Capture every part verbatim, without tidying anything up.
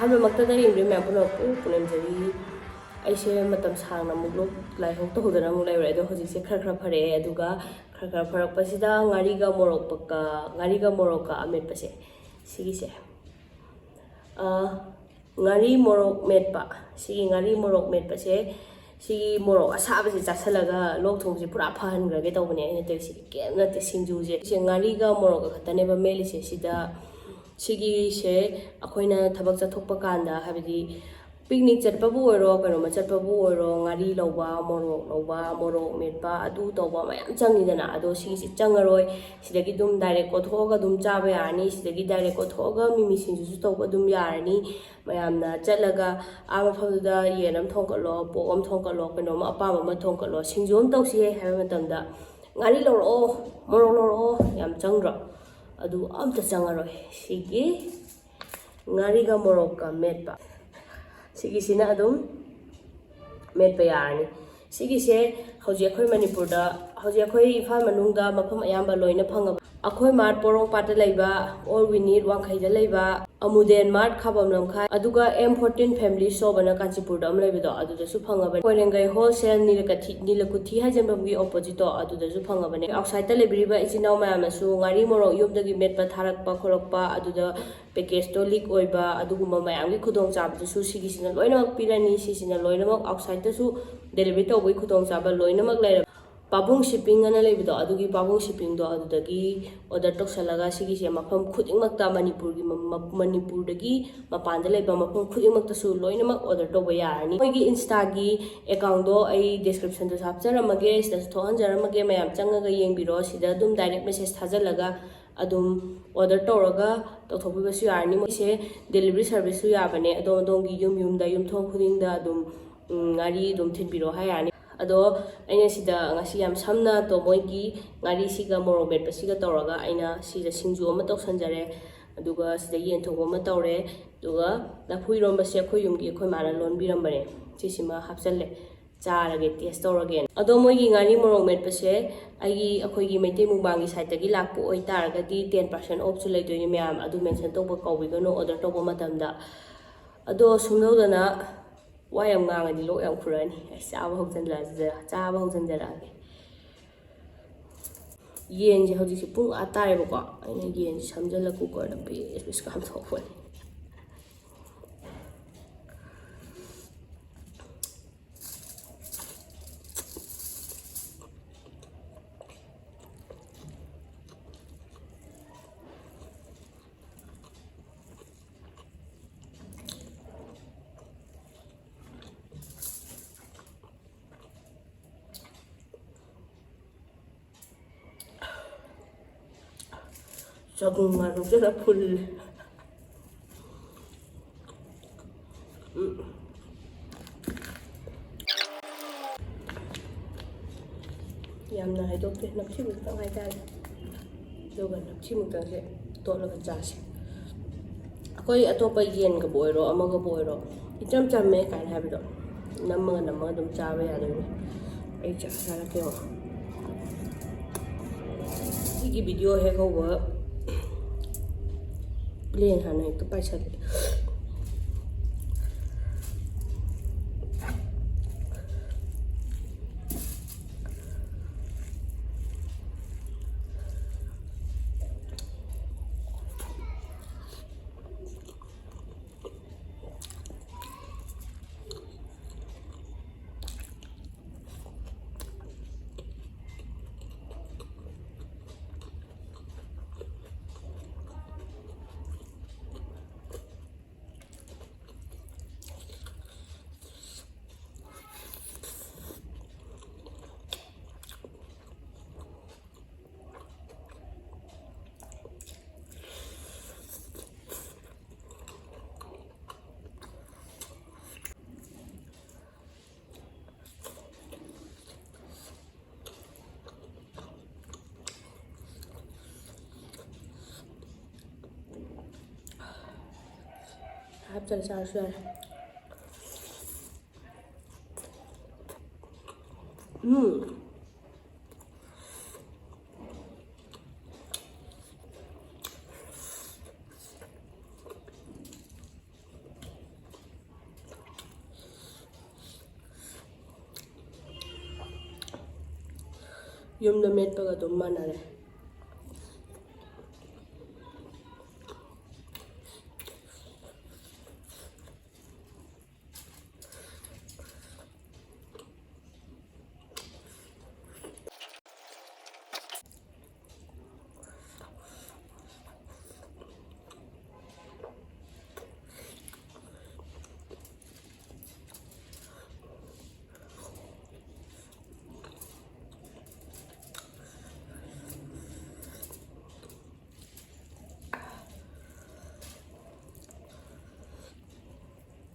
ꯑꯍꯥꯟꯕꯃꯛꯇꯗ ꯌꯦꯡꯕꯤꯌꯨ ꯃꯌꯥꯝ ꯄꯨꯝꯅꯃꯛꯄꯨ ꯄꯨꯅꯦꯝꯖꯔꯤ꯫ ꯑꯩꯁꯦ ꯃꯇꯝ ꯁꯥꯡꯅ ꯑꯃꯨꯛ ꯂꯣꯛ ꯂꯥꯏꯍꯧ ꯇꯧꯗꯅ ꯑꯃꯨꯛ ꯂꯩꯔꯨꯔꯦ, ꯑꯗꯣ ꯍꯧꯖꯤꯛꯁꯦ ꯈꯔ ꯈꯔ ꯐꯔꯛꯑꯦ꯫ ꯑꯗꯨꯒ ꯈꯔ ꯈꯔ ꯐꯔꯛꯄꯁꯤꯗ ꯉꯥꯔꯤꯒ ꯃꯣꯔꯣꯛꯀ, ꯉꯥꯔꯤꯒ ꯃꯣꯔꯣꯛꯀ ꯑꯃꯦꯠꯄꯁꯦ, ꯁꯤꯒꯤꯁꯦ, ꯑ, ꯉꯥꯔꯤ ꯃꯣꯔꯣꯛ ꯃꯦꯠꯄ꯫ ꯁꯤꯒꯤ ꯉꯥꯔꯤ ꯃꯣꯔꯣꯛ ꯃꯦꯠꯄꯁꯦ, ꯁꯤꯒꯤ ꯃꯣꯔꯣꯛ ꯑꯁꯥꯕꯁꯦ ꯆꯥꯁꯤꯜꯂꯒ ꯂꯣꯛ ꯊꯨꯡꯕꯁꯦ ꯄꯨꯔꯥ ꯐꯍꯟꯈ꯭ꯔꯒꯦ ꯇꯧꯕꯅꯦ ꯑꯩꯅ ꯇꯧꯔꯤꯁꯦ꯫ ꯀꯩꯝ ꯅꯠꯇꯦ, ꯁꯤꯡꯖꯨꯁꯦ꯫ ꯁꯤ ꯉꯥꯔꯤꯒ ꯃꯣꯔꯣꯛꯀ ꯈꯛꯇꯅꯦꯕ ꯃꯦꯠꯂꯤꯁꯦ꯫ ꯁꯤꯗ, ꯁꯤꯒꯤꯁꯦ ꯑꯩꯈꯣꯏꯅ ꯊꯕꯛ ꯆꯠꯊꯣꯛꯄ ꯀꯥꯟꯗ, ꯍꯥꯏꯕꯗꯤ picnic ꯆꯠꯄꯕꯨ ꯑꯣꯏꯔꯣ, ꯀꯩꯅꯣꯝꯃ ꯆꯠꯄꯕꯨ ꯑꯣꯏꯔꯣ, ꯉꯥꯔꯤ ꯂꯧꯕ, ꯃꯣꯔꯣꯛ ꯂꯧꯕ, ꯃꯣꯔꯣꯛ ꯃꯦꯠꯄ, ꯑꯗꯨ ꯇꯧꯕ ꯃꯌꯥꯝ ꯆꯪꯉꯤꯗꯅ꯫ ꯑꯗꯣ ꯁꯤꯒꯤꯁꯤ ꯆꯪꯉꯔꯣꯏ꯫ ꯁꯤꯗꯒꯤ ꯑꯗꯨꯝ direct ꯀꯣꯠꯊꯣꯛꯑꯒ ꯑꯗꯨꯝ ꯆꯥꯕ ꯌꯥꯔꯅꯤ꯫ ꯁꯤꯗꯒꯤ direct ꯀꯣꯠꯊꯣꯛꯑꯒ ꯃꯤꯃꯤ ꯁꯤꯡꯖꯨꯁꯨ ꯇꯧꯕ ꯑꯗꯨꯝ ꯌꯥꯔꯅꯤ꯫ ꯃꯌꯥꯝꯅ ꯆꯠꯂꯒ ꯑꯥ ꯃꯐꯝꯗꯨꯗ ꯌꯦꯟ ꯑꯃ ꯊꯣꯡꯒꯠꯂꯣ, ꯄꯣꯛ ꯑꯃ ꯊꯣꯡꯒꯠꯂꯣ, ꯀꯩꯅꯣꯝꯃ ꯑꯄꯥꯝꯕ ꯑꯃ ꯊꯣꯡꯒꯠꯂꯣ, ꯁꯤꯡꯖꯨ ꯑꯃ ꯇꯧꯁꯤꯍꯦ ꯍꯥꯏꯕ ꯃꯇꯝꯗ, "ꯉꯥꯔꯤ ꯂꯧꯔꯛꯑꯣ, ꯃꯣꯔꯣꯛ ꯂꯧꯔꯛꯑꯣ", ꯌꯥꯝ ꯆꯪꯗ꯭ꯔꯣ? ꯑꯗꯨ ꯑꯝꯇ ꯆꯪꯉꯔꯣꯏ꯫ ꯁꯤꯒꯤ ꯉꯥꯔꯤꯒ ꯃꯣꯔꯣꯛꯀ ꯃꯦꯠꯄ, ꯁꯤꯒꯤꯁꯤꯅ ꯑꯗꯨꯝ ꯃꯦꯠꯄ ꯌꯥꯔꯅꯤ꯫ ꯁꯤꯒꯤꯁꯦ ꯍꯧꯖꯤꯛ ꯑꯩꯈꯣꯏ ꯃꯅꯤꯄꯨꯔꯗ, ꯍꯧꯖꯤꯛ ꯑꯩꯈꯣꯏ ꯏꯝꯐꯥꯜ ꯃꯅꯨꯡꯗ ꯃꯐꯝ ꯑꯌꯥꯝꯕ ꯂꯣꯏꯅ ꯐꯪꯉꯕ꯫ ꯑꯩꯈꯣꯏ ꯃꯥꯔꯠ ꯄꯣꯔꯣꯝꯄꯥꯠꯇ ꯂꯩꯕ, All We Need ꯋꯥꯡꯈꯩꯗ ꯂꯩꯕ, ꯑꯃꯨꯗꯦꯟ ꯃꯥꯔꯠ ꯈꯥꯕꯝ ꯂꯝꯈꯥꯏ, ꯑꯗꯨꯒ M fourteen Family Shop ꯑꯅ ꯀꯥꯟꯆꯤꯄꯨꯔꯗ ꯑꯃ ꯂꯩꯕꯗꯣ, ꯑꯗꯨꯗꯁꯨ ꯐꯪꯉꯕꯅꯤ꯫ ꯀꯣꯏꯔꯦꯡꯒꯩ ꯍꯣꯜꯁꯦꯜ ꯅꯤꯂꯀꯊꯤ, ꯅꯤꯂꯀꯨꯊꯤ ꯍꯥꯏꯖꯟꯐꯝꯒꯤ oppositeꯇꯣ, ꯑꯗꯨꯗꯁꯨ ꯐꯪꯉꯕꯅꯦ꯫ Outsideꯇ ꯂꯩꯕꯤꯔꯤꯕ ꯏꯆꯤꯟ ꯏꯅꯥꯎ ꯃꯌꯥꯝꯅꯁꯨ ꯉꯥꯔꯤ ꯃꯣꯔꯣꯛ ꯌꯨꯝꯗꯒꯤ ꯃꯦꯠꯄ ꯊꯥꯔꯛꯄ ꯈꯣꯠꯂꯛꯄ, ꯑꯗꯨꯗ package ꯇꯣ leak ꯑꯣꯏꯕ, ꯑꯗꯨꯒꯨꯝꯕ ꯃꯌꯥꯝꯒꯤ ꯈꯨꯗꯣꯡꯆꯥꯕꯗꯨꯁꯨ ꯁꯤꯒꯤꯁꯤꯅ ꯂꯣꯏꯅꯃꯛ ꯄꯤꯔꯅꯤ꯫ ꯁꯤꯁꯤꯅ ꯂꯣꯏꯅꯃꯛ outsideꯇꯁꯨ delivery ꯇꯧꯕꯒꯤ ꯈꯨꯗꯣꯡꯆꯥꯕ ꯂꯣꯏꯅꯃꯛ ꯂꯩꯔꯕ꯫ ꯄꯥꯕꯨꯡ Shipping ꯑꯅ ꯂꯩꯕꯗꯣ, ꯑꯗꯨꯒꯤ ꯄꯥꯕꯨꯡ Shippingꯗꯣ, ꯑꯗꯨꯗꯒꯤ order ꯇꯧꯁꯜꯂꯒ ꯁꯤꯒꯤꯁꯦ ꯃꯐꯝ ꯈꯨꯗꯤꯡꯃꯛꯇ, ꯃꯅꯤꯄꯨꯔꯒꯤ ꯃ-, ꯃ-, ꯃꯅꯤꯄꯨꯔꯗꯒꯤ ꯃꯄꯥꯟꯗ ꯂꯩꯕ ꯃꯐꯝ ꯈꯨꯗꯤꯡꯃꯛꯇꯁꯨ ꯂꯣꯏꯅꯃꯛ order ꯇꯧꯕ ꯌꯥꯔꯅꯤ꯫ ꯃꯣꯏꯒꯤ Instaꯒꯤ accountꯗꯣ ꯑꯩ descriptionꯗꯁꯨ ꯍꯥꯞꯆꯔꯝꯃꯒꯦ, ꯁꯤꯗꯁꯨ ꯊꯣꯛꯍꯟꯖꯔꯝꯃꯒꯦ, ꯃꯌꯥꯝ ꯆꯪꯉꯒ ꯌꯦꯡꯕꯤꯔꯣ꯫ ꯁꯤꯗ ꯑꯗꯨꯝ direct message ꯊꯥꯖꯤꯜꯂꯒ ꯑꯗꯨꯝ order ꯇꯧꯔꯒ ꯇꯧꯊꯣꯛꯄꯤꯕꯁꯨ ꯌꯥꯔꯅꯤ꯫ ꯃꯣꯏꯁꯦ delivery serviceꯁꯨ ꯌꯥꯕꯅꯦ꯫ ꯑꯗꯣꯝ ꯑꯗꯣꯝꯒꯤ ꯌꯨꯝ ꯌꯨꯝꯗ, ꯌꯨꯝꯊꯣꯡ ꯈꯨꯗꯤꯡꯗ ꯑꯗꯨꯝ, ꯎꯝ, ꯉꯥꯔꯤ ꯑꯗꯨꯝ ꯊꯤꯟꯕꯤꯔꯣ ꯍꯥꯏ ꯌꯥꯔꯅꯤ꯫ ꯑꯗꯣ ꯑꯩꯅ ꯁꯤꯗ ꯉꯁꯤ ꯌꯥꯝ ꯁꯝꯅ ꯇꯣꯃꯣꯏꯒꯤ ꯉꯥꯔꯤꯁꯤꯒ ꯃꯣꯔꯣꯛ ꯃꯦꯠꯄꯁꯤꯒ ꯇꯧꯔꯒ ꯑꯩꯅ ꯁꯤꯗ ꯁꯤꯡꯖꯨ ꯑꯃ ꯇꯧꯁꯟꯖꯔꯦ꯫ ꯑꯗꯨꯒ ꯁꯤꯗ ꯌꯦꯟ ꯊꯣꯡꯕ ꯑꯃ ꯇꯧꯔꯦ꯫ ꯑꯗꯨꯒ ꯂꯐꯨ ꯏꯔꯣꯝꯕꯁꯦ ꯑꯩꯈꯣꯏ ꯌꯨꯝꯒꯤ ꯑꯩꯈꯣꯏ ꯃꯥꯅ ꯂꯣꯟꯕꯤꯔꯝꯕꯅꯦ꯫ ꯁꯤꯁꯤꯃ ꯍꯥꯞꯆꯜꯂꯦ꯫ ꯆꯥꯔꯒꯦ, taste ꯇꯧꯔꯒꯦꯅ꯫ ꯑꯗꯣ ꯃꯣꯏꯒꯤ ꯉꯥꯔꯤ ꯃꯣꯔꯣꯛ ꯃꯦꯠꯄꯁꯦ ꯑꯩꯒꯤ, ꯑꯩꯈꯣꯏꯒꯤ ꯃꯩꯇꯩ ꯃꯨꯛꯕꯥꯡꯒꯤ siteꯇꯒꯤ ꯂꯥꯛꯄ ꯑꯣꯏꯇꯥꯔꯒꯗꯤ ten percent offꯁꯨ ꯂꯩꯗꯣꯏꯅꯦ ꯃꯌꯥꯝ, ꯑꯗꯨ mention ꯇꯧꯕ ꯀꯥꯎꯕꯤꯒꯅꯨ order ꯇꯧꯕ ꯃꯇꯝꯗ꯫ ꯑꯗꯣ ꯁꯨꯝꯗꯧꯗꯅ ꯋꯥ ꯌꯥꯝ ꯉꯥꯡꯉꯗꯤ ꯂꯣꯛ ꯌꯥꯝ ꯈꯨꯔꯛꯑꯅꯤ꯫ ꯑꯩ ꯆꯥꯕ ꯍꯧꯖꯤꯟꯖꯔꯛꯑꯒꯦ, ꯆꯥꯕ ꯍꯧꯖꯤꯟꯖꯔꯛꯑꯒꯦ꯫ ꯌꯦꯟꯁꯦ ꯍꯧꯖꯤꯛꯁꯦ ꯄꯨꯡ ꯑꯥ ꯇꯥꯔꯦꯕꯀꯣ꯫ ꯑꯩꯅ ꯌꯦꯟꯁꯦ ꯁꯝꯖꯜꯂ ꯀꯨꯀꯔꯗ ꯄꯤꯁ ꯄꯤꯁ ꯀꯥꯝꯊꯣꯛꯄꯅꯤ꯫ ꯆꯒꯨꯝ ꯃꯥꯟꯕꯁꯤꯅ ꯐꯨꯜꯂꯦ꯫ ꯎꯝ꯫ ꯌꯥꯝꯅ ꯍꯥꯏꯗꯣꯛꯇꯦ, ꯅꯞꯊꯤꯕ ꯈꯤꯇꯪ ꯍꯥꯏꯇꯥꯔꯦ꯫ ꯑꯗꯨꯒ ꯅꯞꯊꯤꯃꯨꯛꯇꯪꯁꯦ ꯇꯣꯠꯂꯒ ꯆꯥꯁꯦ꯫ ꯑꯩꯈꯣꯏ ꯑꯇꯣꯞꯄ ꯌꯦꯟꯒꯕꯨ ꯑꯣꯏꯔꯣ, ꯑꯃꯒꯕꯨ ꯑꯣꯏꯔꯣ, ꯏꯆꯝ ꯆꯝꯃꯦ ꯀꯥꯏꯅ ꯍꯥꯏꯕꯗꯣ ꯅꯝꯃꯒ ꯅꯝꯃꯒ ꯑꯗꯨꯝ ꯆꯥꯕ ꯌꯥꯗꯣꯏꯅꯦ꯫ ꯑꯩ ꯆꯥ ꯆꯥꯔꯛꯀꯦ ꯌꯦꯡꯉꯣ꯫ ꯁꯤꯒꯤ ꯚꯤꯗꯤꯑꯣ ꯍꯦꯛ ꯍꯧꯕ ꯄ꯭ꯂꯦꯟ ꯍꯥꯟꯅ ꯍꯦꯛꯇ ꯄꯥꯏꯁꯜꯂꯦ꯫ ꯍꯥꯞꯆꯜꯂ ꯆꯥꯔꯁꯨ ꯌꯥꯔꯦ꯫ ꯎꯝ꯫ ꯌꯨꯝꯗ ꯃꯦꯠꯄꯒ ꯑꯗꯨꯝ ꯃꯥꯟꯅꯔꯦ꯫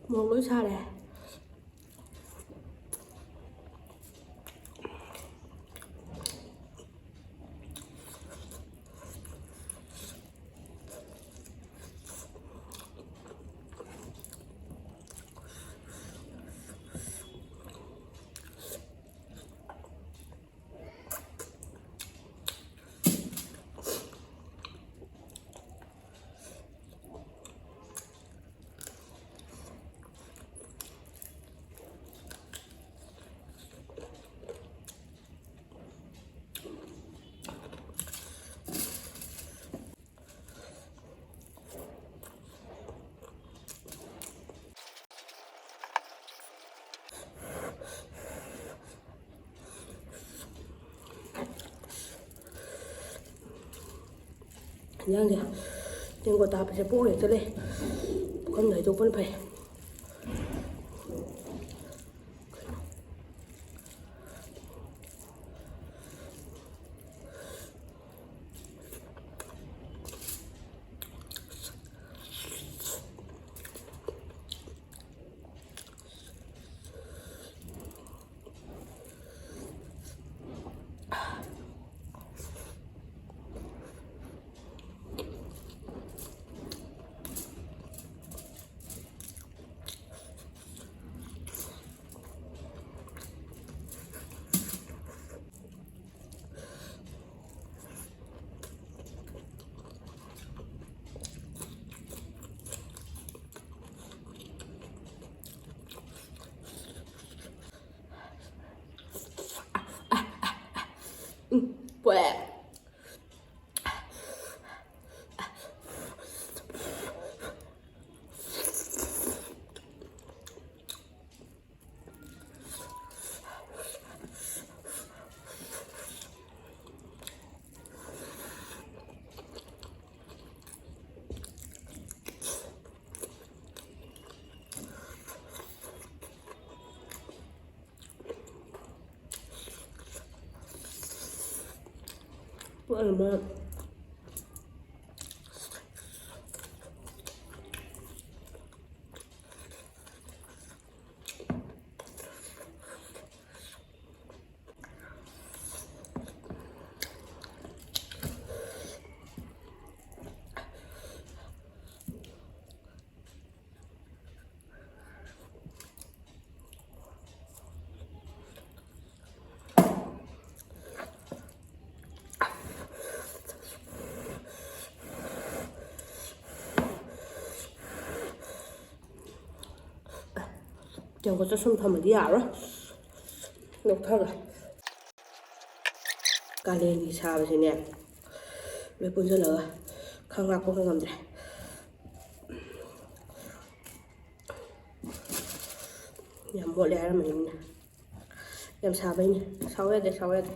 ꯃꯣꯔꯣꯛ ꯂꯣꯏ ꯁꯥꯔꯦ꯫ ꯏꯟꯖꯥꯡꯁꯦ ꯇꯦꯡꯀꯣꯠꯇ ꯍꯥꯞꯄꯁꯦ ꯄꯣꯛ ꯍꯦꯛꯇ ꯂꯩ꯫ ꯄꯨꯈꯝꯗ ꯍꯩꯗꯣꯛꯄꯅ ꯐꯩ꯫ ꯎꯝ, ꯄꯣꯛꯑꯦ꯫ ꯇꯦꯡꯀꯣꯠꯇ ꯁꯨꯝ ꯊꯝꯃꯗꯤ ꯌꯥꯔꯣꯏ꯫ ꯂꯧꯊꯒꯦ꯫ ꯀꯥꯂꯦꯟꯒꯤ ꯁꯥꯕꯁꯤꯅꯦ, ꯂꯣꯏ ꯄꯨꯟꯁꯤꯜꯂꯒ ꯈꯥꯡ ꯂꯥꯛꯄꯒ ꯉꯝꯗ꯭ꯔꯦ꯫ ꯌꯥꯝ ꯃꯣꯠꯂꯦ ꯍꯥꯏꯔꯝꯃꯅꯤꯅꯦ꯫ ꯌꯥꯝ ꯁꯥꯕꯩꯅꯦ꯫ ꯁꯥꯎ ꯌꯥꯗꯦ, ꯁꯥꯎ ꯌꯥꯗꯦ꯫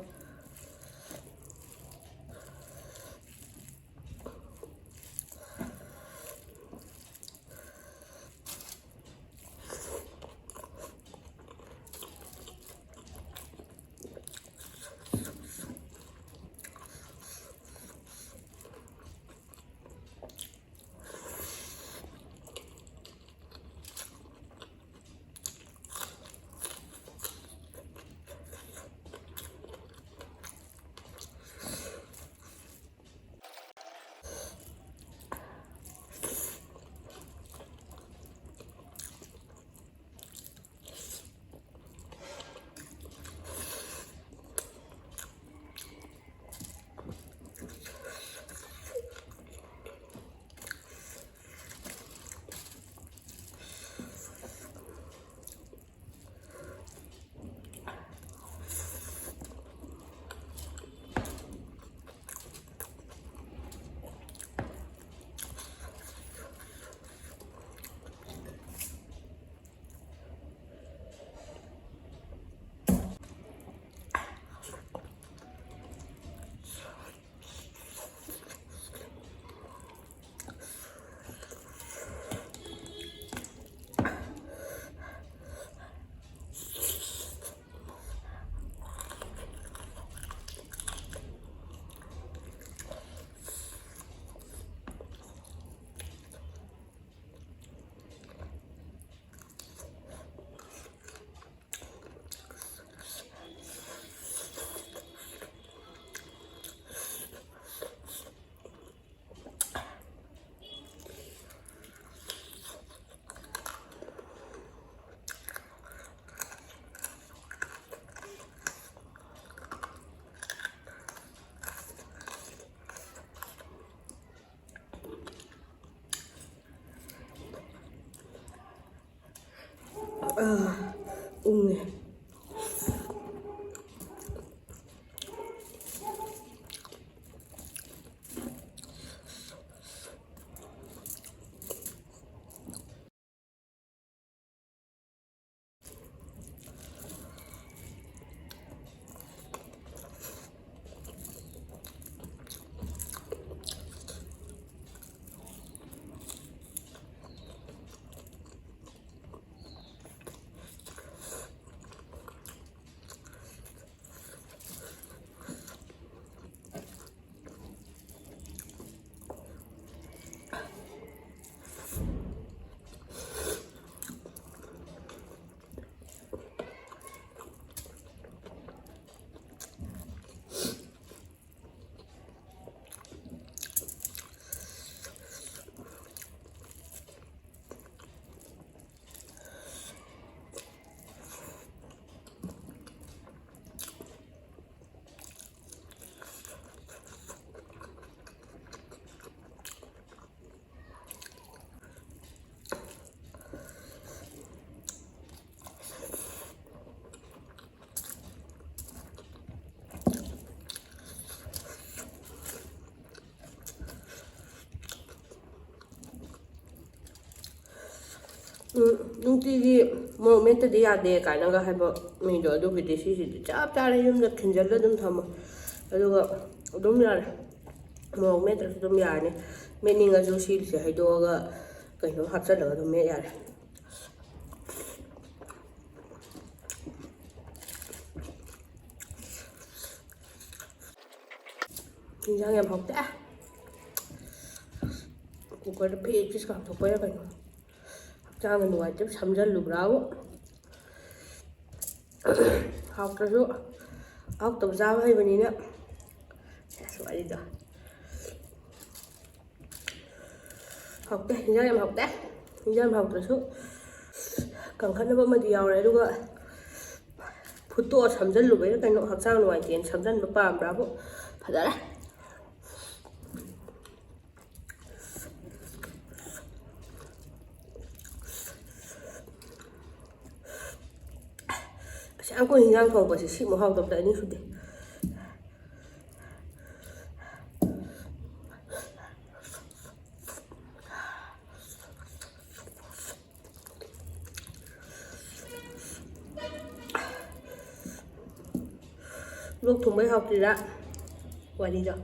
ꯑꯥ, ꯎꯪꯉꯦ꯫ ꯎꯝ, ꯅꯨꯡꯇꯤꯒꯤ ꯃꯣꯔꯣꯛ ꯃꯦꯠꯇꯗꯤ ꯌꯥꯗꯦ ꯀꯥꯏꯅꯒ ꯍꯥꯏꯕ ꯃꯤꯗꯣ, ꯑꯗꯨꯒꯤꯗꯤ ꯁꯤꯁꯤꯗꯤ ꯆꯞ ꯆꯥꯔꯦ, ꯌꯨꯝꯗ ꯈꯤꯟꯖꯜꯂ ꯑꯗꯨꯝ ꯊꯝꯃꯣ, ꯑꯗꯨꯒ ꯑꯗꯨꯝ ꯌꯥꯔꯦ, ꯃꯣꯔꯣꯛ ꯃꯦꯠꯇ꯭ꯔꯁꯨ ꯑꯗꯨꯝ ꯌꯥꯔꯅꯤ꯫ ꯃꯦꯠꯅꯤꯡꯉꯁꯨ ꯁꯤꯁꯦ ꯍꯩꯗꯣꯛꯑꯒ ꯀꯩꯅꯣ ꯍꯥꯞꯆꯜꯂꯒ ꯑꯗꯨꯝ ꯃꯦꯠ ꯌꯥꯔꯦ꯫ ꯏꯟꯖꯥꯡ ꯌꯥꯝ ꯍꯥꯎꯇꯦ꯫ ꯀꯨꯀꯔꯗ ꯐꯦꯠ ꯐꯦꯠ ꯀꯥꯝꯊꯣꯛꯄꯩꯔꯥ ꯀꯩꯅꯣ, ꯍꯛꯆꯥꯡꯒ ꯅꯨꯡꯉꯥꯏꯇꯦ, ꯁꯝꯖꯜꯂꯨꯕ꯭ꯔꯥꯕꯨ꯫ ꯍꯥꯎꯇ꯭ꯔꯁꯨ ꯍꯥꯎꯇꯕ ꯆꯥꯕ ꯍꯩꯕꯅꯤꯅ꯫ ꯑꯁ, ꯋꯥꯔꯤꯗꯣ꯫ ꯍꯥꯎꯇꯦ, ꯍꯤꯟꯖꯥꯡ ꯌꯥꯝ ꯍꯥꯎꯇꯦ꯫ ꯍꯤꯟꯖꯥꯡ ꯍꯥꯎꯇ꯭ꯔꯁꯨ ꯀꯟꯈꯠꯅꯕ ꯑꯃꯗꯤ ꯌꯥꯎꯔꯦ, ꯑꯗꯨꯒ ꯐꯨꯠꯇꯣꯛꯑ ꯁꯝꯖꯜꯂꯨꯕꯩꯔꯥ ꯀꯩꯅꯣ, ꯍꯛꯆꯥꯡ ꯅꯨꯡꯉꯥꯏꯇꯦꯅ ꯁꯝꯖꯟꯕ ꯄꯥꯝꯕ꯭ꯔꯥꯕꯨ꯫ ꯐꯖꯔꯦ꯫ ꯑꯁ, ꯌꯥꯝ ꯀꯨꯏꯅ ꯍꯤꯟꯖꯥꯡ ꯊꯣꯡꯉꯛꯄꯁꯦ ꯁꯤꯃꯨꯛ ꯍꯥꯎꯇꯕꯗ ꯑꯅꯤ ꯁꯨꯗꯦ꯫ ꯂꯣꯛ ꯊꯨꯡꯕꯩ ꯍꯥꯎꯇ꯭ꯔꯤꯔꯥ ꯋꯥꯔꯤꯗꯣ?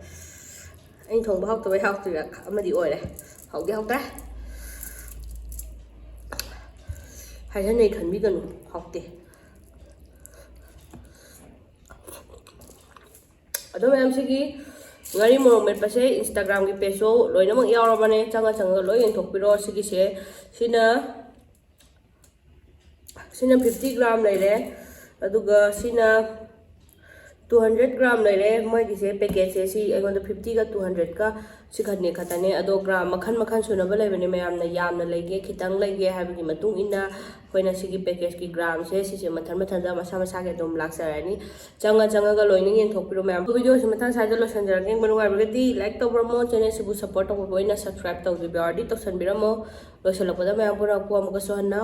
ꯑꯩꯅ ꯊꯣꯡꯕ ꯍꯥꯎꯇꯕꯩ ꯍꯥꯎꯇ꯭ꯔꯤꯔꯥ ꯑꯃꯗꯤ ꯑꯣꯏꯔꯦ꯫ ꯍꯥꯎꯗꯤ ꯍꯥꯎꯇꯦ꯫ ꯍꯥꯏꯖꯟꯅꯩ ꯈꯟꯕꯤꯒꯅꯨ, ꯍꯥꯎꯇꯦ꯫ ꯑꯗꯣ ꯃꯌꯥꯝ, ꯁꯤꯒꯤ ꯉꯥꯔꯤ ꯃꯣꯔꯣꯛ ꯃꯦꯠꯄꯁꯦ Instagram-ꯒꯤ page-ꯁꯨ ꯂꯣꯏꯅꯃꯛ ꯌꯥꯎꯔꯕꯅꯦ, ꯆꯪꯉ ꯆꯪꯉꯒ ꯂꯣꯏ ꯌꯦꯡꯊꯣꯛꯄꯤꯔꯣ꯫ ꯁꯤꯒꯤꯁꯦ, ꯁꯤꯅ ꯁꯤꯅ fifty gram ꯂꯩꯔꯦ, ꯑꯗꯨꯒ ꯁꯤꯅ two hundred gram ꯂꯩꯔꯦ꯫ ꯃꯣꯏꯒꯤꯁꯦ packet-ꯁꯦ ꯁꯤ ꯑꯩꯉꯣꯟꯗ fifty-ꯒ two hundred-ꯀ ꯁꯤ ꯈꯛꯅꯦ ꯈꯛꯇꯅꯦ꯫ ꯑꯗꯣ gram ꯃꯈꯜ ꯃꯈꯜ ꯁꯨꯅꯕ ꯂꯩꯕꯅꯦ, ꯃꯌꯥꯝꯅ ꯌꯥꯝꯅ ꯂꯩꯒꯦ, ꯈꯤꯇꯪ ꯂꯩꯒꯦ ꯍꯥꯏꯕꯒꯤ ꯃꯇꯨꯡ ꯏꯟꯅ ꯑꯩꯈꯣꯏꯅ ꯁꯤꯒꯤ packet-ꯀꯤ gram-ꯁꯦ ꯁꯤꯁꯦ ꯃꯊꯟ ꯃꯊꯟꯇ ꯃꯁꯥ ꯃꯁꯥꯒꯤ ꯑꯗꯨꯝ ꯂꯥꯛꯆꯔꯅꯤ꯫ ꯆꯪꯉ ꯆꯪꯉꯒ ꯂꯣꯏꯅ ꯌꯦꯡꯊꯣꯛꯄꯤꯔꯣ ꯃꯌꯥꯝ꯫ Video-ꯁꯤ ꯃꯇꯥꯡ ꯁ꯭ꯋꯥꯏꯗ ꯂꯣꯏꯁꯤꯟꯖꯔꯒꯦ꯫ ꯌꯦꯡꯕ ꯅꯨꯡꯉꯥꯏꯕꯒꯗꯤ like ꯇꯧꯕꯤꯔꯝꯃꯣ, channel-ꯁꯤꯕꯨ support ꯇꯧꯕꯤꯕ ꯑꯣꯏꯅ subscribe ꯇꯧꯕꯤꯕ ꯌꯥꯎꯔꯗꯤ ꯇꯧꯁꯟꯕꯤꯔꯝꯃꯣ꯫ ꯂꯣꯏꯁꯤꯜꯂꯛꯄꯗ ꯃꯌꯥꯝ ꯄꯨꯝꯅꯃꯛꯄꯨ ꯑꯃꯨꯛꯀꯁꯨ ꯍꯟꯅ